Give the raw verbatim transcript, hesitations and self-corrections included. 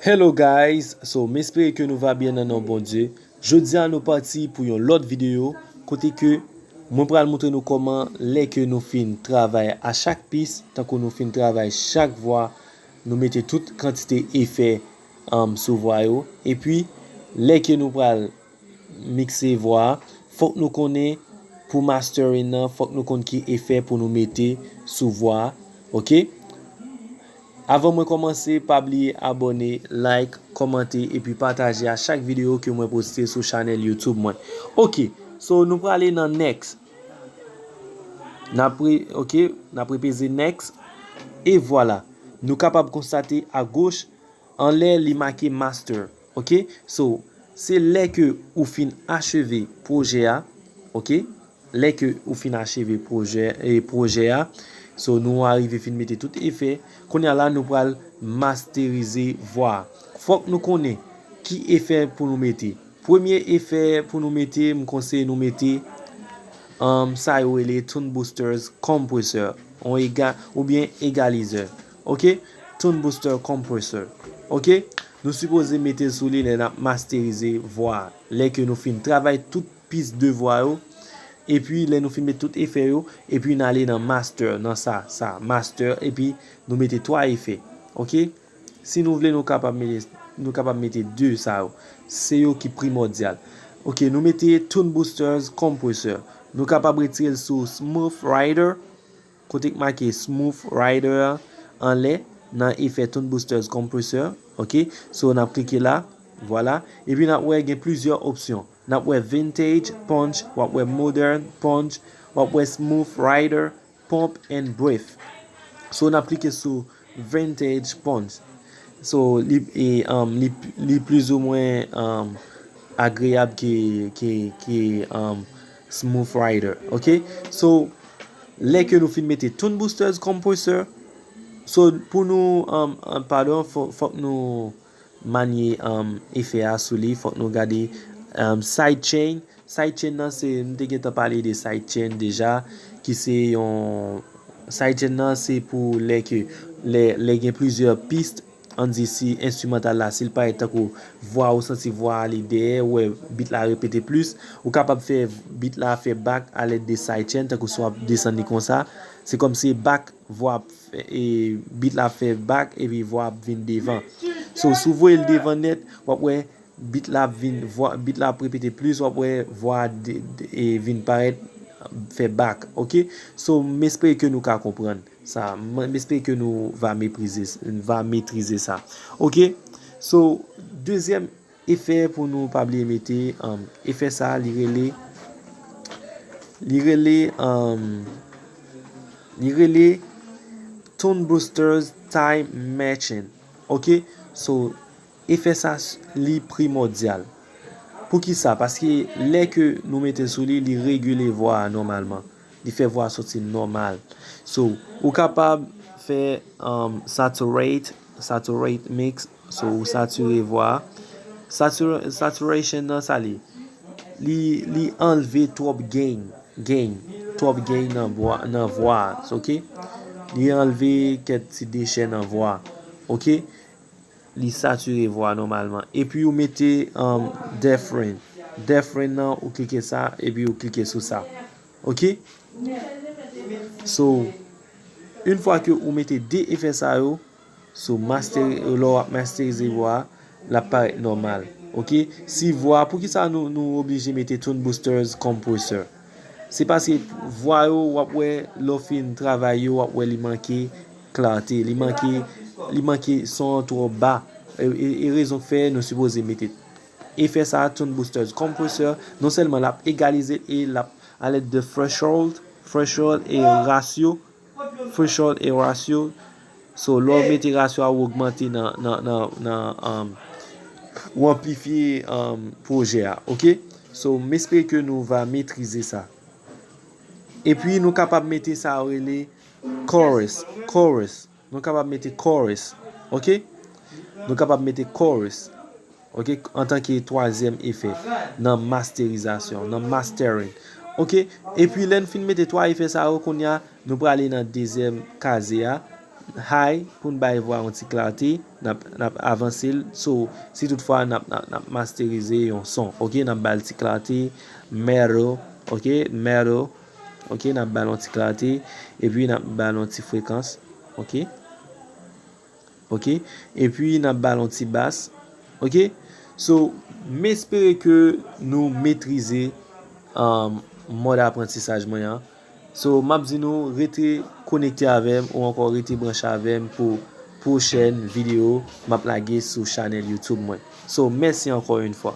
Hello guys, so m espere ke nou va byen nan non Bondye. Jodi a nou pati pou yon lòt videyo kote ke mwen pral montre nou kòman lè ke nou fin travay a chak pis, tankou nou fin travay chak vwa, nou mete tout kantite efè um, sou vwa yo. Epi lè ke nou pral mikse vwa a, fòk nou konnen pou mastering nan, fòk nou konn ki efè pou nou mete sou vwa a. Oke? Avan mwen kòmanse, pa bliye abòne, like, kòmante epi pataje a chak videyo ke mwen poste sou chanèl YouTube mwen. Oke, so nou prale nan next. N ap re, oke, n ap repeze next. E vwala, nou kapab konstate agoch, anlè li make master. Oke, so se lè ke ou fin acheve pwojè a. Oke, lè ke ou fin acheve pwojè e pwojè a, so nou arive fin mete tout efè. Kounye a la nou pral masterize vwa a. Fòk nou konnen ki efè pou nou mete. Premye efè pou nou mete, m konseye nou mete um, sa yo rele Tone Boosters Compressor, on ega, oubyen egalizè. Oke? Tone Booster Compressor. Oke? Nou sipoze mete l sou li lè n ap masterize vwa a. Lè ke nou fin travay tout pis de vwa yo, epi lè nou fin met tout efè yo, epi n ale nan master, nan sa, sa, master, epi nou mete twa efè. Oke? Si nou vle, nou kapab mete, nou kapab mete de sa yo. Se yo ki primòdyal. Oke, nou mete Tone Boosters Compressor. Nou kapab retire l sou Smooth Rider, kote k make Smooth Rider anlè, nan efè Tone Boosters Compressor. Oke, so n ap klike la, vwala. Epi n ap wè gen plizyè opsyon. N ap wè Vintage Punch, w ap wè Modern Punch, w ap wè Smooth Rider, Pump and Breath. So n ap klike sou Vintage Punch. So li, e, um, li, li plizoumwen um, agreyab ke, ke, ke um, Smooth Rider. Oke? So lè ke nou fin mete Tone Boosters Compressor, so pou nou, um, um, padon, fò- fòk nou manye um, efè a sou li, fòk nou gade um, sidechain. Sidechain nan se, m te gentan pale de sidechain deja, ki se yon, sidechain nan se pou lè ke, lè, lè gen plizyè pis, ann di si enstrimantal la, si l parèt tankou vwa, ou santi vwa a li dèyè, ou wè beat la repete plis, ou kapab fè beat la fè back alèd de sidechain, tankou si w ap desann li konsa, se kòmsi back vwa ap fè, e, beat la ap fè back epi vwa ap vin devan. So, si w voye l devan nèt, w ap wè beat la ap vin, vwa, beat la ap repete plis, w ap wè vwa a de- de- e vin parèt, fè back, oke? So, m espere ke nou ka konprann sa. M espere ke nou va meprize, va metrize sa. Oke? So, dezyèm efè pou nou pa bliye mete, um, efè sa li rele, li rele, um, li rele Tone Boosters Time Matching. Oke? So, efè sa s- li primòdyal. Poukisa? Paske lè ke nou mete l sou li, li regile vwa a nòmalman. Li fè vwa a soti nòmal. So, ou kapab fè um, saturate, saturate mix. So, ou satire vwa a. Satura- saturation nan sa li? Li, li anlve twòp gain, gain, twòp gain nan vwa, nan vwa a, oke? Li anlve kèk ti dechè nan vwa a, oke? Li satire vwa a nòmalman. Epi ou mete um, death range. Death range nan, ou klike sa, epi ou klike sou sa. Oke? So, yon fwa ke ou mete de efè sa yo, so, master, lè w ap masterize vwa a, l ap parèt nòmal. Oke? Si vwa, poukisa nou, nou oblije mete Tone Boosters Compressor? Se paske vwa yo, w ap wè, lè w fin travay yo, w ap wè li manke klate, li manke, li manke son an twò ba. E, e, e rezon k fè nou sipoze mete efè sa a, Tone Boosters Compressor, non sèlman l ap egalize e l ap alèd de threshold, threshold e ratio, threshold e ratio. So, lè w mete ratio a, ou ogmante nan, nan, nan, nan um, ou anplifye um, pwojè a, oke? So, m espere ke nou va metrize sa. Epi, nou kapab mete sa yo rele chorus, chorus. Nou kapab mete chorus, oke? Nou kapab mete chorus, oke? Antanke twazyèm efè nan masterizasyon, nan mastering, oke? Epi, lè n fin mete twa efè sa yo, kounye a, nou prale nan dezyèm kaze a, high pou n bay vwa yon ti klate, n ap, n ap avanse l. So, si toutfwa n ap, n ap, n ap masterize yon son, ok, n ap ba l ti klate, middle, ok, middle, ok, n ap ba l yon ti klate, epi n ap ba l yon ti frekans, ok, ok, epi n ap ba l yon ti bas, ok. So, m espere ke nou metrize um, mòd aprantisaj mwen an. So, m ap di nou rete konekte avè m ou ankò rete branche avè m pou pwochèn videyo m ap lage sou chanèl YouTube mwen. So, mèsi ankò yon fwa.